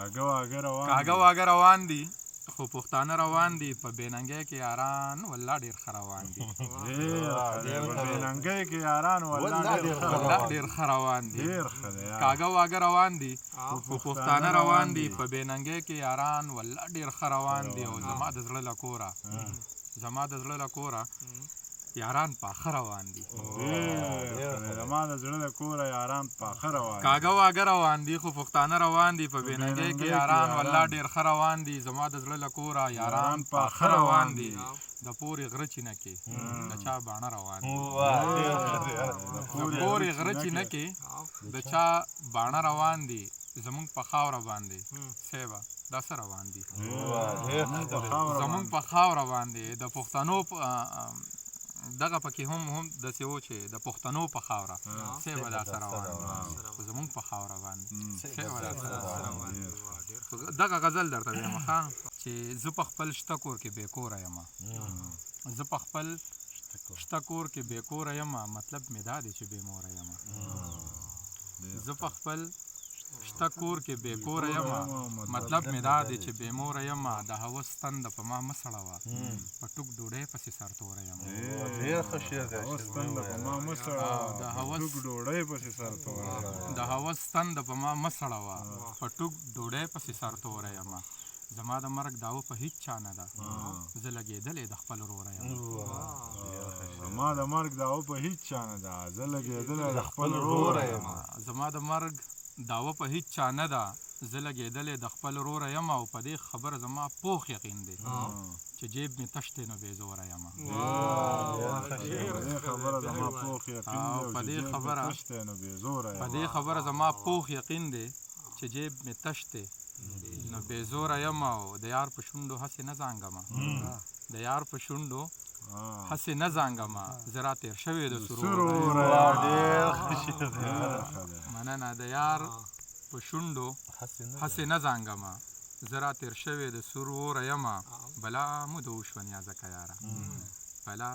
کاږه واږه روان کاږه واږه روان دي، خو پښتانه روان دي په بې ننګۍ کې یاران والله ډېر ښه روان دي. ډېر ښه دی، په بې ننګۍ کې یاران والله ډېر ښه والله ډېر ښه روان دي. ډېر ښه دی یار. کاږه واږه روان دي، خو پښتانه روان دي په بې ننګۍ کې یاران والله ډېر ښه روان دي. او زما د زړه له کوره، زما د زړه له کوره یاران پاخه روان دي. ډېر ښه دی، زما د زړه له کوره یاران پاخه روان دي. کاږه واږه روان دي، خو پښتانه روان دي په بې ننګۍ کې یاران والله ډېر ښه روان دي. زما د زړه له کوره یاران پاخه روان دي. د پورې غره چینه کې د چا باڼه روان دي، د پورې غره چینه کې د چا باڼه روان دي. زمونږ په خاوره باندې صاحبه دا څه روان دي، زمونږ په خاوره باندې د پښتنو دغه پکې هم هم داسې و چې د پښتنو په خاوره صاحبه دا څه روان دي، خو زمونږ په خاوره باندې صاحبه دا څه روان دي. دغه غزل درته وایم ښه، چې زه په خپل شته کور کې بې کوره یم، زه په خپل شته کور کې بې کوره یم، مطلب مې دا دی چې بې موره یم. زه په خپل شته کور کې بې کوره یم، مطلب مې دا دی چې بې موره یم. د هوس تنده په ما مه سړوه، په ټوک ډوډۍ پسې سرتوره یم. ډېر ښه شعر دی. هوس تنده په ما مه سړوه، د په هوس ټوک ډوډۍ پسې سرتوره یم. د هوس تنده په ما مه سړوه، په ټوک ډوډۍ پسې سرتوره یم. زما د مرګ دعوه په هیڅ چا نه ده، زه لګېدلی د خپل وروره یم. زما د مرګ دعوه په هیڅ چا نه ده، زه لګېدلی د خپل وروره یم. زما د مرګ دعوه په هیڅ چا نه ده، زه لګېدلی د خپل وروره یم. او په دې خبره زما پوخ یقین دی چې جیب مې تش دی نو بې زوره یم. په دې خبره زما پوخ یقین دی په او چې دې جیب مې خبره تش دی نو بې زوره په یم. دې خبره زما پوخ یقین دی چې جیب مې تش دی نو بې زوره یم. او د یار په شونډو هسې نه زانګمه، د یار په شونډو هسې نه زانګمه، زه را تېر شوی د سرو سرو وره یم. وره یم. ډېر ښه شعر دی. ډېر ښه دی. مننه. د یار په شونډو هسې نه زانګمه، زه را تېر شوی د سور وره یم. بلا موده وشوه نیازکه یاره، بلا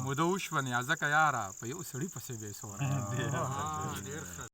موده وشوه نیازکه یاره، په یو سړي پسې بې سوره یم. ډېر ښه.